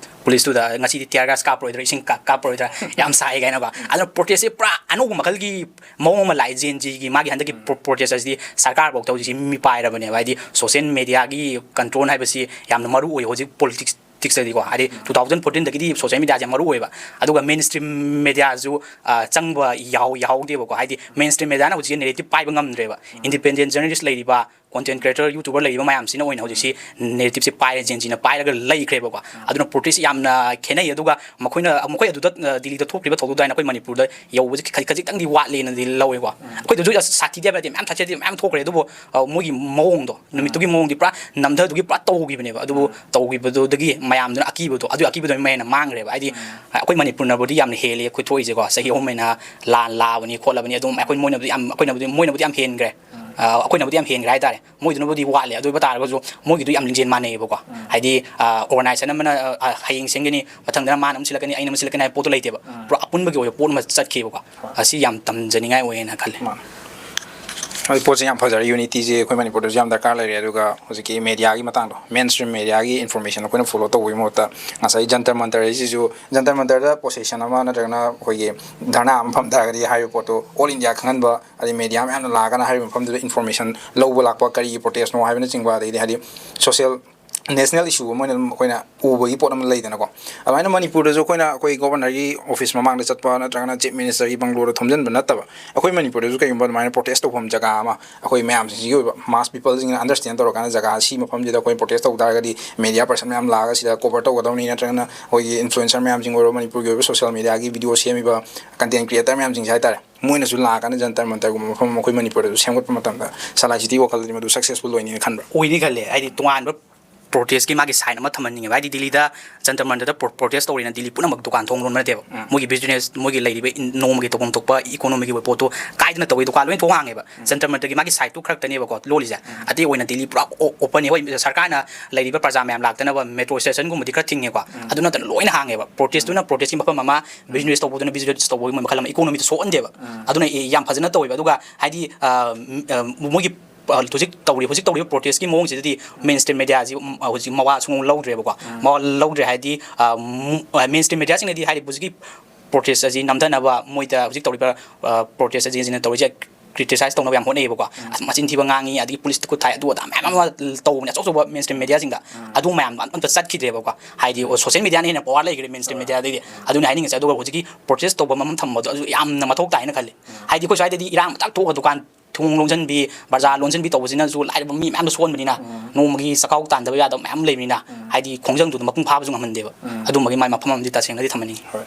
Police ꯇꯨꯗ ꯉꯁꯤꯗꯤ tear gas ꯀꯥꯞꯄꯔꯣꯏꯗ꯭ꯔꯥ, ꯏꯁꯤꯡ ꯀꯥ-, ꯀꯥꯞꯄꯔꯣꯏꯗ꯭ꯔꯥ, ꯌꯥꯝ ꯁꯥꯏ ꯀꯥꯏꯅꯀꯣ꯫ ꯎꯝ꯫ ꯑꯗꯨꯅ protest ꯁꯦ ꯄꯨꯔꯥ ꯑꯅꯧꯕ ꯃꯈꯜꯒꯤ ꯃꯑꯣꯡ ꯑꯃ ꯂꯥꯛꯑꯦ꯫ Gen Z ꯒꯤ ꯃꯥꯒꯤ ꯍꯟꯗꯛꯀꯤ ꯎꯝ꯫ Pro-, protest ꯑꯁꯤꯗꯤ ꯁꯔꯀꯥꯔꯐꯥꯎꯗ ꯍꯧꯖꯤꯛꯁꯤ ꯃꯤꯄꯥꯏꯔꯕꯅꯦꯕ꯫ ꯍꯥꯏꯗꯤ social media ꯒꯤ control ꯍꯥꯏꯕꯁꯤ ꯌꯥꯝꯅ ꯃꯔꯨ ꯑꯣꯏ ꯍꯧꯖꯤꯛ politics ꯇꯗꯤꯀꯣ꯫ ꯍꯥꯏꯗꯤ ꯎꯝ꯫ Two thousand fourteen ꯗꯒꯤꯗꯤ social media ꯁꯦ ꯌꯥꯝ ꯃꯔꯨ ꯑꯣꯏꯕ꯫ ꯑꯗꯨꯒ mainstream media ꯁꯨ, ꯑ, ꯆꯪꯕ ꯌꯥꯍꯧ-, ꯌꯥꯍꯧꯗꯦꯕꯀꯣ꯫ ꯍꯥꯏꯗꯤ mainstream media ꯅ ꯍꯧꯖꯤꯛ narrative ꯄꯥꯏꯕ ꯉꯝꯗ꯭ꯔꯦꯕ꯫ ꯎꯝ꯫ Independent journalist ꯂꯩꯔꯤꯕ, content creator, YouTuber ꯂꯩꯔꯤꯕ ꯃꯌꯥꯝꯁꯤꯅ ꯑꯣꯏꯅ ꯍꯧꯖꯤꯛꯁꯤ narrative ꯁꯦ ꯄꯥꯏꯔꯦ, Gen Z ꯅ ꯄꯥꯏꯔꯒ ꯂꯩꯈ꯭ꯔꯦꯕꯀꯣ꯫ ꯎꯝ꯫ ꯑꯗꯨꯅ protest ꯁꯤ ꯌꯥꯝꯅ ꯈꯦꯠꯅꯩ꯫ ꯑꯗꯨꯒ ꯃꯈꯣꯏꯅ, ꯃꯈꯣꯏ ꯑꯗꯨꯗ, ꯑ, ꯗꯤꯜꯂꯤꯗ ꯊꯣꯛꯈꯤꯕ ꯊꯧꯗꯣꯛ ꯑꯗꯨꯃꯥꯏꯅ ꯑꯩꯈꯣꯏ ꯃꯅꯤꯄꯨꯔꯗ ꯌꯧꯕꯁꯦ ꯈꯖꯤꯛ-, ꯈꯖꯤꯛꯇꯪꯗꯤ ꯋꯥꯠꯂꯦꯅꯗꯤ ꯂꯧꯋꯦꯀꯣ꯫ ꯎꯝ꯫ ꯑꯩꯈꯣꯏꯗꯁꯨ ꯁꯥꯊꯤꯗꯦ ꯍꯥꯏꯕ ꯅꯠꯇꯦ, ꯃꯌꯥꯝ ꯁꯥꯊꯤꯗꯦ, ꯃꯌꯥꯝ ꯊꯣꯛꯈ꯭ꯔꯦ꯫ ꯑꯗꯨꯕꯨ, ꯑ, ꯃꯣꯏꯒꯤ ꯃꯑꯣꯡꯗꯣ, ꯅꯨꯃꯤꯠꯇꯨꯒꯤ ꯎꯝ꯫ ꯃꯑꯣꯡꯗꯤ ꯄꯨꯔꯥ ꯅꯝꯊꯗꯨꯒꯤ ꯄꯨꯔꯥ ꯇꯧꯈꯤꯕꯅꯦꯕ꯫ ꯑꯗꯨꯕꯨ ꯎꯝ꯫ ꯇꯧꯈꯤꯕꯗꯨꯗꯒꯤ ꯃꯌꯥꯝꯗꯨꯅ ꯑꯀꯤꯕꯗꯣ, ꯑꯗꯨꯒꯤ ꯑꯀꯤꯕꯗꯣ ꯃꯌꯥꯝꯅ ꯃꯥꯡꯈ꯭ꯔꯦꯕ꯫ ꯍꯥꯏꯗꯤ, ꯎꯝ꯫ ꯑꯩꯈꯣꯏ ꯃꯅꯤꯄꯨꯔꯅꯕꯨꯗꯤ ꯌꯥꯝꯅ ꯍꯦꯜꯂꯤ ꯑꯩꯈꯣꯏ ꯊꯣꯛꯏꯁꯦꯀꯣ꯫ ꯆꯍꯤ ꯑꯍꯨꯝ ꯑꯩꯅ ꯂꯥꯟ ꯂꯥꯛꯑꯕꯅꯤ ꯈꯣꯠꯂꯕꯅꯤ, ꯑꯗꯨꯝ ꯑꯩꯈꯣꯏ ꯃꯣꯏꯅꯕꯨꯗꯤ ꯌꯥꯝ, ꯑꯩꯈꯣꯏꯅꯕꯨꯗꯤ, ꯃꯣꯏꯅꯕꯨꯗꯤ ꯌꯥꯝ ꯍꯦꯟꯈ꯭ꯔꯦ꯫ ꯎꯝ꯫ ꯑ, ꯑꯩꯈꯣꯏꯅꯕꯨꯗꯤ ꯌꯥꯝ ꯍꯦꯟꯈ꯭ꯔꯦ ꯍꯥꯏꯇꯥꯔꯦ꯫ ꯃꯣꯏꯗꯨꯅꯕꯨꯗꯤ ꯋꯥꯠꯂꯦ꯫ ꯑꯗꯨ ꯑꯣꯏꯕ ꯇꯥꯔꯒꯁꯨ ꯃꯣꯏꯒꯤꯗꯨ ꯌꯥꯝ ꯂꯤꯡꯖꯦꯜ ꯃꯥꯟꯅꯩꯌꯦꯕꯀꯣ꯫ ꯎꯝ꯫ ꯍꯥꯏꯗꯤ, ꯑ, organization ꯑꯃꯅ, ꯑ, ꯍꯌꯦꯡ ꯁꯦꯝꯒꯅꯤ, ꯃꯊꯪꯗꯅ ꯃꯥꯅ ꯑꯃꯨꯛ ꯁꯤꯜꯂꯛꯀꯅꯤ, ꯑꯩꯅ ꯑꯃꯨꯛ ꯁꯤꯜꯂꯛꯀꯅꯤ ꯍꯥꯏꯕ ꯄꯣꯠꯇꯣ ꯂꯩꯇꯦꯕ꯫ ꯎꯝ꯫ ꯄꯨꯔꯥ ꯑꯄꯨꯟꯕꯒꯤ ꯑꯣꯏꯕ ꯄꯣꯠ ꯑꯃ ꯆꯠꯈꯤꯕꯀꯣ꯫ ꯍꯣꯏ꯫ ꯑꯁꯤ ꯌꯥꯝ ꯇꯝꯖꯅꯤꯡꯉꯥꯏ ꯑꯣꯏꯌꯦꯅ ꯈꯜꯂꯦ꯫ ꯃꯥꯅꯦ꯫ ꯍꯣꯏ, ꯄꯣꯠꯁꯦ ꯌꯥꯝ ꯐꯖꯔꯦ꯫ Unity ꯁꯦ ꯑꯩꯈꯣꯏ ꯃꯅꯤꯄꯨꯔꯗꯁꯨ ꯌꯥꯝ ꯗꯔꯀꯥꯔ ꯂꯩꯔꯦ꯫ ꯑꯗꯨꯒ ꯍꯧꯖꯤꯛꯀꯤ media ꯒꯤ ꯃꯇꯥꯡꯗꯣ, mainstream media ꯒꯤ information ꯑꯩꯈꯣꯏꯅ follow ꯇꯧꯕꯒꯤ ꯃꯍꯨꯠꯇ ꯉꯁꯥꯏ ꯖꯟꯇꯔ ꯃꯟꯇꯔ ꯍꯥꯏꯁꯤꯁꯨ, ꯖꯟꯇꯔ ꯃꯟꯇꯔꯗ procession ꯑꯃ ꯅꯠꯇ꯭ꯔꯒꯅ ꯑꯩꯈꯣꯏꯒꯤ ꯙꯔꯅꯥ ꯑꯃ ꯐꯝ ꯇꯥꯔꯒꯗꯤ ꯍꯥꯏꯔꯤꯕ ꯄꯣꯠꯇꯣ all India ꯈꯪꯍꯟꯕ, ꯑꯗꯩ media ꯃꯌꯥꯝꯅ ꯂꯥꯛꯑꯒꯅ ꯍꯥꯏꯔꯤꯕ ꯃꯐꯝꯗꯨꯗ information ꯂꯧꯕ ꯂꯥꯛꯄ, ꯀꯔꯤꯒꯤ protest ꯅꯣ ꯍꯥꯏꯕꯅꯆꯤꯡꯕ, ꯑꯗꯩꯗꯤ ꯍꯥꯏꯗꯤ social, national issue ꯑꯃ ꯑꯣꯏꯅ ꯑꯗꯨꯝ ꯑꯩꯈꯣꯏꯅ ꯎꯕꯒꯤ ꯄꯣꯠ ꯑꯃ ꯂꯩꯗꯅꯀꯣ꯫ ꯑꯗꯨꯃꯥꯏꯅ ꯃꯅꯤꯄꯨꯔꯗꯁꯨ ꯑꯩꯈꯣꯏꯅ ꯑꯩꯈꯣꯏ Governor ꯒꯤ office ꯃꯃꯥꯡꯗ ꯆꯠꯄ ꯅꯠꯇ꯭ꯔꯒꯅ Chief Minister ꯒꯤ bungalow ꯗ ꯊꯣꯝꯖꯤꯟꯕ ꯅꯠꯇꯕ, ꯑꯩꯈꯣꯏ ꯃꯅꯤꯄꯨꯔꯗꯁꯨ ꯀꯩꯒꯨꯝꯕ ꯑꯗꯨꯃꯥꯏꯅ protest ꯇꯧꯐꯝ ꯖꯒꯥ ꯑꯃ ꯑꯩꯈꯣꯏ ꯃꯌꯥꯝꯁꯤꯡꯁꯤꯒꯤ ꯑꯣꯏꯕ mass people ꯁꯤꯡꯅ understand ꯇꯧꯔꯀꯥꯟꯗ ꯖꯒꯥ ꯁꯤ ꯃꯐꯝꯁꯤꯗ ꯑꯩꯈꯣꯏ protest ꯇꯧ ꯇꯥꯔꯒꯗꯤ media person ꯃꯌꯥꯝ ꯂꯥꯛꯑꯒ ꯁꯤꯗ cover ꯇꯧꯒꯗꯧꯅꯤ, ꯅꯠꯇ꯭ꯔꯒꯅ ꯑꯩꯈꯣꯏꯒꯤ influencer ꯃꯌꯥꯝꯁꯤꯡ ꯑꯣꯏꯔꯣ, ꯃꯅꯤꯄꯨꯔꯒꯤ ꯑꯣꯏꯕ social media ꯒꯤ video ꯁꯦꯝꯃꯤꯕ content creator ꯃꯌꯥꯝꯁꯤꯡꯁꯦ ꯍꯥꯏꯇꯥꯔꯦ, ꯃꯣꯏꯅꯁꯨ ꯂꯥꯛꯑꯀꯥꯟꯗ ꯖꯟꯇꯔ ꯃꯟꯇꯔꯒꯨꯝꯕ ꯃꯐꯝ ꯑꯃ ꯑꯩꯈꯣꯏ ꯃꯅꯤꯄꯨꯔꯗꯁꯨ ꯁꯦꯝꯒꯠꯄ ꯃꯇꯝꯗ ꯁꯂꯥꯏ city ꯋꯥꯈꯜꯗꯗꯤ ꯃꯗꯨ successful ꯑꯣꯏꯅꯤꯅ ꯈꯟꯕ꯭ꯔꯥ? ꯑꯣꯏꯅꯤ ꯈꯜꯂꯦ꯫ ꯍꯥꯏꯗꯤ ꯇꯣꯉꯥꯟꯕ ꯄ꯭ꯔꯣꯇꯦꯁꯀꯤ ꯃꯥꯒꯤ ꯁꯥꯏꯟ ꯑꯃ ꯊꯝꯍꯟꯅꯤꯡꯉꯦꯕ꯫ ꯍꯥꯏꯗꯤ ꯗꯤꯜꯂꯤꯗ ꯖꯟꯇꯔ ꯃꯟꯇꯔꯗ ꯄ꯭ꯔꯣ-, ꯄ꯭ꯔꯣꯇꯦꯁ ꯇꯧꯔꯤꯅ ꯗꯤꯜꯂꯤ ꯄꯨꯝꯅꯃꯛ ꯗꯨꯀꯥꯟ ꯊꯣꯡ ꯂꯣꯟꯕ ꯅꯠꯇꯦꯕ꯫ ꯎꯝ꯫ ꯃꯣꯏꯒꯤ ꯕꯤꯖꯤꯅꯦꯁ, ꯃꯣꯏꯒꯤ ꯂꯩꯔꯤꯕ ꯏꯟ-, ꯅꯣꯡꯃꯒꯤ ꯇꯧꯐꯝ ꯊꯣꯛꯄ ꯏꯀꯣꯅꯣꯃꯤꯒꯤ ꯑꯣꯏꯕ ꯄꯣꯠꯇꯣ ꯀꯥꯏꯗꯅ ꯇꯧꯋꯤ, ꯗꯨꯀꯥꯟ ꯂꯣꯏ ꯊꯣꯡ ꯍꯥꯡꯉꯦꯕ꯫ ꯎꯝ꯫ ꯖꯟꯇꯔ ꯃꯟꯇꯔꯒꯤ ꯃꯥꯒꯤ ꯁꯥꯏꯠꯇꯨ ꯈꯛꯇꯅꯦꯕꯀꯣ ꯂꯣꯜꯂꯤꯁꯦ꯫ ꯎꯝ꯫ ꯑꯇꯩ ꯑꯣꯏꯅ ꯗꯤꯜꯂꯤ ꯄꯨꯔꯥ ꯑꯣ-, ꯑꯣꯄꯟꯅꯦ꯫ ꯍꯣꯏ, ꯁꯔꯀꯥꯔꯅ ꯂꯩꯔꯤꯕ ꯄ꯭ꯔꯖꯥ ꯃꯌꯥꯝ ꯂꯥꯛꯇꯅꯕ ꯃꯦꯇ꯭ꯔꯣ ꯁ꯭ꯇꯦꯁꯟꯒꯨꯝꯕꯗꯤ ꯈꯔ ꯊꯤꯡꯉꯦꯀꯣ꯫ ꯎꯝ꯫ ꯑꯗꯨ ꯅꯠꯇꯅ ꯂꯣꯏꯅ ꯍꯥꯡꯉꯦꯕ꯫ ꯄ꯭ꯔꯣꯇꯦꯁꯇꯨꯅ ꯎꯝ꯫ ꯄ꯭ꯔꯣꯇꯦꯁꯀꯤ ꯃꯐꯝ ꯑꯃ, ꯎꯝ꯫ ꯕꯤꯖꯤꯅꯦꯁ ꯇꯧꯕꯗꯨꯅ ꯕꯤꯖꯤꯅꯦꯁ ꯇꯧꯕꯒꯤ ꯃꯈꯜ ꯑꯃ, ꯏꯀꯣꯅꯣꯃꯤꯗ ꯁꯣꯛꯍꯟꯗꯦꯕ꯫ ꯎꯝ꯫ ꯑꯗꯨꯅ ꯑꯦ, ꯌꯥꯝ ꯐꯖꯅ ꯇꯧꯋꯦꯕ꯫ ꯑꯗꯨꯒ ꯍꯥꯏꯗꯤ, ꯑ, ꯎꯝ, ꯑ, ꯃꯣꯏꯒꯤ, ꯑ, ꯍꯧꯖꯤꯛ ꯇꯧꯔꯤ, ꯍꯧꯖꯤꯛ ꯇꯧꯔꯤꯕ ꯄ꯭ꯔꯣꯇꯦꯁꯀꯤ ꯃꯑꯣꯡꯁꯤꯗꯗꯤ ꯎꯝ꯫ ꯃꯦꯟ ꯁ꯭ꯇ꯭ꯔꯤꯝ ꯃꯦꯗꯤꯌꯥꯁꯤ, ꯎꯝ, ꯍꯧꯖꯤꯛ ꯃꯋꯥ ꯁꯨꯡꯂꯧ ꯂꯧꯗ꯭ꯔꯦꯕꯀꯣ꯫ ꯎꯝ꯫ ꯃꯋꯥ ꯂꯧꯗ꯭ꯔꯦ ꯍꯥꯏꯗꯤ, ꯑ, ꯃꯨ-, ꯑ, ꯃꯦꯟ ꯁ꯭ꯇ꯭ꯔꯤꯝ ꯃꯦꯗꯤꯌꯥꯁꯤꯡꯅꯗꯤ ꯍꯥꯏꯗꯤ ꯍꯧꯖꯤꯛꯀꯤ ꯄ꯭ꯔꯣꯇꯦꯁ ꯑꯁꯤ ꯅꯝꯊꯅꯕ ꯃꯣꯏꯗ ꯍꯧꯖꯤꯛ ꯇꯧꯔꯤꯕ, ꯑ, ꯄ꯭ꯔꯣꯇꯦꯁ ꯑꯁꯤꯁꯤꯅ ꯇꯧꯔꯤꯁꯦ ꯀ꯭ꯔꯤꯇꯤꯁꯥꯏꯁ ꯇꯧꯅꯕ ꯌꯥꯝ ꯍꯣꯠꯅꯩꯌꯦꯕꯀꯣ꯫ ꯎꯝ꯫ ꯑꯁ, ꯃꯆꯤꯟ ꯊꯤꯕ ꯉꯥꯡꯉꯤ, ꯑꯗꯒꯤ ꯄꯨꯂꯤꯁꯇ ꯈꯨꯠ ꯊꯥꯏ, ꯑꯗꯨ ꯑꯗꯥ ꯃꯌꯥꯝ ꯑꯃ ꯇꯧꯕꯅꯦ, ꯑꯆꯧ ꯑꯆꯧꯕ ꯃꯦꯟ ꯁ꯭ꯇ꯭ꯔꯤꯝ ꯃꯦꯗꯤꯌꯥꯁꯤꯡꯗ꯫ ꯎꯝ꯫ ꯑꯗꯨ ꯃꯌꯥꯝꯗꯣ ꯑꯝꯇ ꯆꯠꯈꯤꯗ꯭ꯔꯦꯕꯀꯣ꯫ ꯍꯥꯏꯗꯤ, ꯑꯣ, ꯁꯣꯁꯤꯌꯦꯜ ꯃꯦꯗꯤꯌꯥꯅ ꯍꯦꯟꯅ ꯄꯋꯥꯔ ꯂꯩꯈ꯭ꯔꯦ ꯃꯦꯟ ꯁ꯭ꯇ꯭ꯔꯤꯝ ꯍꯣꯏ꯫ ꯃꯦꯗꯤꯌꯥꯗꯩꯗꯤ꯫ ꯎꯝ꯫ ꯑꯗꯨꯅ ꯍꯥꯏꯅꯤꯡꯉꯤꯁꯦ꯫ ꯑꯗꯨꯒ ꯍꯧꯖꯤꯛꯀꯤ ꯄ꯭ꯔꯣꯇꯦꯁ ꯇꯧꯕ ꯃꯐꯝ ꯊꯝꯕꯗꯣ ꯑꯗꯨ ꯌꯥꯝꯅ ꯃꯊꯧ ꯇꯥꯏꯅ ꯈꯜꯂꯤ꯫ ꯎꯝ꯫ ꯍꯥꯏꯗꯤ, ꯑꯩꯈꯣꯏ ꯁ꯭ꯋꯥꯏꯗꯗꯤ ꯏꯔꯥꯡ ꯃꯆꯥ ꯊꯣꯛꯑꯒ ꯗꯨꯀꯥꯟ ꯊꯣꯡ ꯂꯣꯟꯁꯤꯟꯕꯤ, ꯕꯖꯥꯔ ꯂꯣꯟꯁꯤꯟꯕꯤ ꯇꯧꯕꯁꯤꯅꯁꯨ ꯂꯥꯏꯔꯕ ꯃꯤ ꯃꯌꯥꯝꯗꯣ ꯁꯣꯛꯍꯟꯕꯅꯤꯅ, ꯎꯝ꯫ ꯅꯣꯡꯃꯒꯤ ꯆꯥꯛꯈꯥꯎ ꯇꯥꯟꯗꯕ ꯌꯥꯗꯕ ꯃꯌꯥꯝ ꯂꯩꯕꯅꯤꯅ, ꯎꯝ꯫ ꯍꯥꯏꯗꯤ, ꯈꯣꯡꯖꯪꯗꯨꯗ ꯃꯄꯨꯡ ꯐꯥꯕꯁꯨ ꯉꯝꯍꯟꯗꯦꯕ꯫ ꯎꯝ꯫ ꯑꯗꯨꯝꯕꯒꯤ ꯃꯥꯏ ꯃꯐꯝ ꯑꯃꯗꯤ ꯇꯁꯦꯡꯅꯗꯤ ꯊꯝꯍꯟꯅꯤꯡꯉꯤ꯫ ꯍꯣꯏ꯫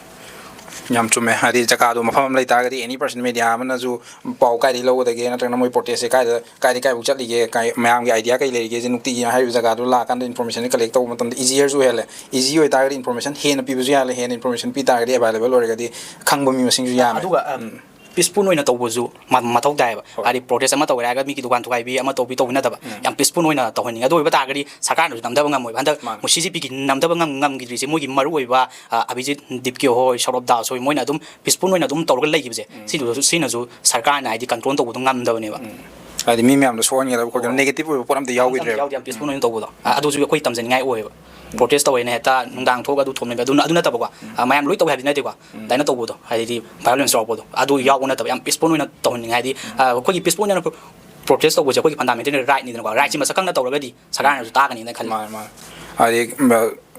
ꯌꯥꯝ ꯆꯨꯝꯃꯦ꯫ ꯍꯥꯏꯗꯤ, ꯖꯒꯥꯗꯣ, ꯃꯐꯝ ꯑꯃ ꯂꯩ ꯇꯥꯔꯒꯗꯤ, ꯑꯦꯅꯤ ꯄꯔꯁꯟ, ꯃꯦꯗꯤꯌꯥ ꯑꯃꯅꯁꯨ ꯄꯥꯎ ꯀꯥꯏꯗꯒꯤ ꯂꯧꯒꯗꯒꯦ, ꯅꯠꯇ꯭ꯔꯒꯅ ꯃꯣꯏ ꯄ꯭ꯔꯣꯇꯦꯁꯁꯦ ꯀꯥꯏꯗ, ꯀꯥꯏꯗꯒꯤ ꯀꯥꯏꯐꯥꯎ ꯆꯠꯂꯤꯒꯦ, ꯀꯥꯏ, ꯃꯌꯥꯝꯒꯤ ꯑꯥꯏꯗꯤꯌꯥ ꯀꯩ ꯂꯩꯔꯤꯒꯦꯁꯦ ꯅꯨꯡꯇꯤꯒꯤ ꯍꯥꯏꯔꯤꯕ ꯖꯒꯥꯗꯨ ꯂꯥꯛꯑꯀꯥꯟꯗ ꯏꯟꯐꯣꯔꯃꯦꯁꯟꯁꯦ ꯀꯂꯦꯛ ꯇꯧꯕ ꯃꯇꯝꯗ ꯏꯖꯤꯌꯔꯁꯨ ꯑꯣꯏꯍꯜꯂꯦ꯫ ꯏꯖꯤ ꯑꯣꯏꯇꯥꯔꯒꯗꯤ ꯏꯟꯐꯣꯔꯃꯦꯁꯟ ꯍꯦꯟꯅ ꯄꯤꯕꯁꯨ ꯌꯥꯍꯜꯂꯦ, ꯍꯦꯟꯅ ꯏꯟꯐꯣꯔꯃꯦꯁꯟ ꯄꯤ ꯇꯥꯔꯒꯗꯤ, ꯑꯦꯕꯥꯏꯂꯦꯕꯜ ꯑꯣꯏꯔꯒꯗꯤ, ꯈꯪꯕ ꯃꯤ ꯃꯁꯤꯡꯁꯨ ꯌꯥꯝꯃꯦ꯫ ꯑꯗꯨꯒ, ꯑ, ꯎꯝ꯫ ꯄꯤꯁꯐꯨꯜ ꯑꯣꯏꯅ ꯇꯧꯕꯁꯨ ꯃ-, ꯃꯊꯧ ꯇꯥꯏꯌꯦꯕ꯫ ꯍꯣꯏ꯫ ꯍꯥꯏꯗꯤ, ꯄ꯭ꯔꯣꯇꯦꯁ ꯑꯃ ꯇꯧꯔꯦ ꯍꯥꯏꯔꯒ ꯃꯤꯒꯤ ꯗꯨꯀꯥꯟ ꯊꯨꯒꯥꯏꯕꯤ, ꯑꯃ ꯇꯧꯕꯤ ꯇꯧꯕꯤ ꯅꯠꯇꯕ, ꯎꯝ꯫ ꯌꯥꯝ ꯄꯤꯁꯐꯨꯜ ꯑꯣꯏꯅ ꯇꯧꯍꯟꯅꯤꯡꯉꯦ꯫ ꯑꯗꯨ ꯑꯣꯏꯕ ꯇꯥꯔꯒꯗꯤ ꯁꯔꯀꯥꯔꯅꯁꯨ ꯅꯝꯊꯕ ꯉꯝꯃꯣꯏꯕ꯫ ꯍꯟꯗꯛ ꯃꯥꯅꯦ꯫ ꯃꯣꯏ ꯁꯤ ꯖꯤ ꯄꯤꯒꯤ ꯅꯝꯊꯕ ꯉꯝ-, ꯉꯝꯈꯤꯗ꯭ꯔꯤꯁꯦ ꯃꯣꯏꯒꯤ ꯃꯔꯨ ꯑꯣꯏꯕ, ꯑ, ꯑꯕꯤꯖꯤꯠ ꯗꯤꯞꯀꯤꯌꯣ ꯍꯣꯏ, ꯁꯧꯔꯕ ꯗꯥꯁ ꯍꯣꯏ, ꯃꯣꯏꯅ ꯑꯗꯨꯝ ꯄꯤꯁꯐꯨꯜ ꯑꯣꯏꯅ ꯑꯗꯨꯝ ꯇꯧꯔꯒ ꯂꯩꯈꯤꯕꯁꯦ, ꯎꯝ꯫ ꯁꯤꯗꯨꯁꯨ, ꯁꯤꯅꯁꯨ ꯁꯔꯀꯥꯔꯅ ꯍꯥꯏꯗꯤ ꯀꯟꯇ꯭ꯔꯣꯜ ꯇꯧꯕꯗꯣ ꯉꯝꯗꯕꯅꯦꯕ꯫ ꯎꯝ꯫ ꯍꯥꯏꯗꯤ, ꯃꯤ ꯃꯌꯥꯝꯗꯣ ꯁꯣꯛꯍꯟꯒꯗꯕ ꯈꯣꯠꯀꯗꯕ ꯍꯣꯏ꯫ ꯅꯦꯒꯦꯇꯤꯚ ꯑꯣꯏꯕ ꯄꯣꯠ ꯑꯝꯇ ꯑꯝꯇ ꯌꯥꯎꯈꯤꯗ꯭ꯔꯦꯕ꯫ ꯌꯥꯎꯗꯦ, ꯌꯥꯝ ꯄꯤꯁꯐꯨꯜ ꯎꯝ꯫ ꯑꯣꯏꯅ ꯇꯧꯕꯗꯣ꯫ ꯑ, ꯑꯗꯨꯁꯨ ꯑꯩꯈꯣꯏ ꯇꯝꯖꯅꯤꯡꯉꯥꯏ ꯑꯣꯏꯌꯦꯕ꯫ ꯎꯝ꯫ ꯄ꯭ꯔꯣꯇꯦꯁ ꯇꯧꯋꯦꯅ ꯍꯦꯛꯇ ꯅꯨꯡꯗꯥꯡ ꯊꯣꯛꯑꯒ ꯑꯗꯨ ꯊꯣꯝꯅꯕ, ꯑꯗꯨ, ꯑꯗꯨ ꯅꯠꯇꯕꯀꯣ꯫ ꯎꯝ꯫ ꯑ, ꯃꯌꯥꯝ ꯂꯣꯏ ꯇꯧꯋꯦ ꯍꯥꯏꯕꯗꯤ ꯅꯠꯇꯦꯀꯣ꯫ ꯎꯝ꯫ ꯑꯗꯨꯃꯥꯏꯅ ꯇꯧꯕꯗꯣ, ꯍꯥꯏꯗꯤ, ꯚꯥꯏꯑꯣꯂꯦꯟꯁ ꯌꯥꯎꯔꯛꯄꯗꯣ, ꯑꯗꯨ ꯎꯝ꯫ ꯌꯥꯎꯕ ꯅꯠꯇꯕ, ꯌꯥꯝ ꯄꯤꯁꯐꯨꯜ ꯑꯣꯏꯅ ꯇꯧꯍꯟꯅꯤꯡꯉꯦ꯫ ꯍꯥꯏꯗꯤ, ꯎꯝ꯫ ꯑ, ꯑꯩꯈꯣꯏꯒꯤ ꯄꯤꯁꯐꯨꯜ ꯑꯣꯏꯅ ꯄ꯭ꯔꯣ-, ꯄ꯭ꯔꯣꯇꯦꯁ ꯇꯧꯕꯁꯦ ꯑꯩꯈꯣꯏꯒꯤ ꯐꯟꯗꯥꯃꯦꯟꯇꯦꯜ ꯔꯥꯏꯠꯅꯤꯗꯅꯀꯣ꯫ ꯔꯥꯏꯠꯁꯤ ꯎꯝ꯫ ꯃꯁꯛ ꯈꯪꯅ ꯇꯧꯔꯒꯗꯤ ꯁꯔꯀꯥꯔꯅꯁꯨ ꯇꯥꯒꯅꯤꯅ ꯈꯜꯂꯤ꯫ ꯃꯥꯅꯦ, ꯃꯥꯅꯦ꯫ ꯍꯥꯏꯗꯤ, ꯎꯝ,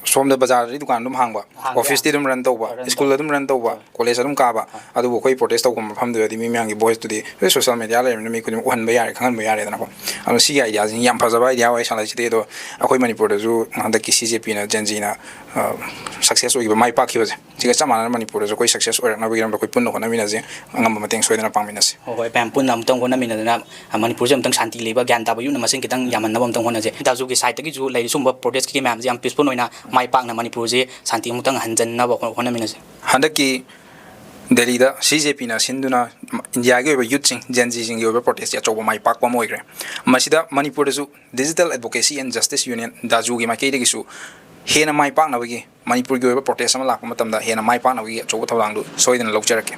ꯁꯣꯝꯗ ꯕꯖꯥꯔꯗꯗꯤ ꯗꯨꯀꯥꯟ ꯑꯗꯨꯝ ꯍꯥꯡꯕ, ꯍꯥꯡꯕ, office ꯇꯤ ꯑꯗꯨꯝ run ꯇꯧꯕ, run school ꯇꯧꯕ, ꯑꯗꯨꯝ run ꯇꯧꯕ, ꯍꯣꯏ, college ꯑꯗꯨꯝ ꯀꯥꯕ, ꯍꯣꯏ꯫ ꯑꯗꯨꯕꯨ ꯑꯩꯈꯣꯏ protest ꯇꯧꯕ ꯃꯐꯝꯗꯨꯗꯗꯤ ꯃꯤ ꯃꯌꯥꯝꯒꯤ voice ꯇꯨꯗꯤ ꯂꯣꯏ social media ꯂꯩꯔꯕꯅꯤꯅ ꯃꯤ ꯈꯨꯗꯤꯡꯃꯛ ꯎꯍꯟꯕ ꯌꯥꯔꯦ, ꯈꯪꯍꯟꯕ ꯌꯥꯔꯦꯗꯅꯀꯣ꯫ ꯑꯗꯣ ꯁꯤꯒꯤ idea ꯁꯤ ꯌꯥꯝ ꯐꯖꯕ idea ꯑꯣꯏ ꯁꯥꯟꯅꯁꯤꯗꯤ꯫ ꯑꯗꯣ ꯑꯩꯈꯣꯏ ꯃꯅꯤꯄꯨꯔꯗꯁꯨ ꯍꯟꯗꯛꯀꯤ C J P ꯅ, Gen Z ꯅ, ꯑ, success ꯑꯣꯏꯈꯤꯕ, ꯃꯥꯏ ꯄꯥꯛꯈꯤꯕꯁꯦ, ꯁꯤꯒ ꯆꯞ ꯃꯥꯟꯅꯅ ꯃꯅꯤꯄꯨꯔꯗꯁꯨ ꯑꯩꯈꯣꯏ success ꯑꯣꯏꯔꯛꯅꯕꯒꯤ ꯂꯝꯗ ꯑꯩꯈꯣꯏ ꯄꯨꯟꯅ ꯍꯣꯠꯅꯃꯤꯟꯅꯁꯦ, ꯑꯉꯝꯕ ꯃꯇꯦꯡ ꯁꯣꯏꯗꯅ ꯄꯥꯡꯃꯤꯟꯅꯁꯦ꯫ ꯍꯣꯏ, ꯍꯣꯏ, ꯃꯌꯥꯝ ꯄꯨꯟꯅ ꯑꯃꯨꯛꯇꯪ ꯍꯣꯠꯅꯃꯤꯟꯅꯗꯅ, ꯑ, ꯃꯅꯤꯄꯨꯔꯁꯦ ꯑꯃꯨꯛꯇꯪ ꯁꯥꯟꯇꯤ ꯂꯩꯕ, ꯒ꯭ꯌꯥꯟ ꯇꯥꯕ youth ꯅ ꯃꯁꯤꯡ ꯈꯤꯇꯪ ꯌꯥꯝꯍꯟꯅꯕ ꯑꯃꯨꯛꯇꯪ ꯍꯣꯠꯅꯁꯦ꯫ ꯗꯥꯖꯨꯒꯤ side ꯇꯒꯤꯁꯨ ꯂꯩꯔꯤ ꯁꯨꯝꯕ protest ꯀꯤ ꯃꯌꯥꯝꯁꯦ ꯌꯥꯝ peaceful ꯑꯣꯏꯅ ꯃꯥꯏ ꯄꯥꯛꯅ ꯃꯅꯤꯄꯨꯔꯁꯦ ꯁꯥꯟꯇꯤ ꯑꯃꯨꯛꯇꯪ ꯍꯟꯖꯟꯅꯕ ꯍꯣ-, ꯍꯣꯠꯅꯃꯤꯟꯅꯁꯦ꯫ ꯍꯟꯗꯛꯀꯤ ꯗꯦꯜꯂꯤꯗ C J P ꯅ ꯁꯤꯟꯗꯨꯅ ꯏꯟꯗꯤꯌꯥꯒꯤ ꯑꯣꯏꯕ youth ꯁꯤꯡ, Gen Z ꯁꯤꯡꯒꯤ ꯑꯣꯏꯕ protest ꯁꯦ ꯑꯆꯧꯕ ꯃꯥꯏ ꯄꯥꯛꯄ ꯑꯃ ꯑꯣꯏꯈ꯭ꯔꯦ꯫ ꯃꯁꯤꯗ ꯃꯅꯤꯄꯨꯔꯗꯁꯨ Digital Advocacy and Justice Union, ꯗꯥꯖꯨꯒꯤ ꯃꯥꯏꯀꯩꯗꯒꯤꯁꯨ ꯍꯦꯟꯅ ꯃꯥꯏ ꯄꯥꯛꯅꯕꯒꯤ, ꯃꯅꯤꯄꯨꯔꯒꯤ ꯑꯣꯏꯕ protest ꯑꯃ ꯂꯥꯛꯄ ꯃꯇꯝꯗ ꯍꯦꯟꯅ ꯃꯥꯏ ꯄꯥꯛꯅꯕꯒꯤ ꯑꯆꯧꯕ ꯊꯧꯗꯥꯡꯗꯨ ꯁꯣꯏꯗꯅ ꯂꯧꯖꯔꯛꯀꯦ꯫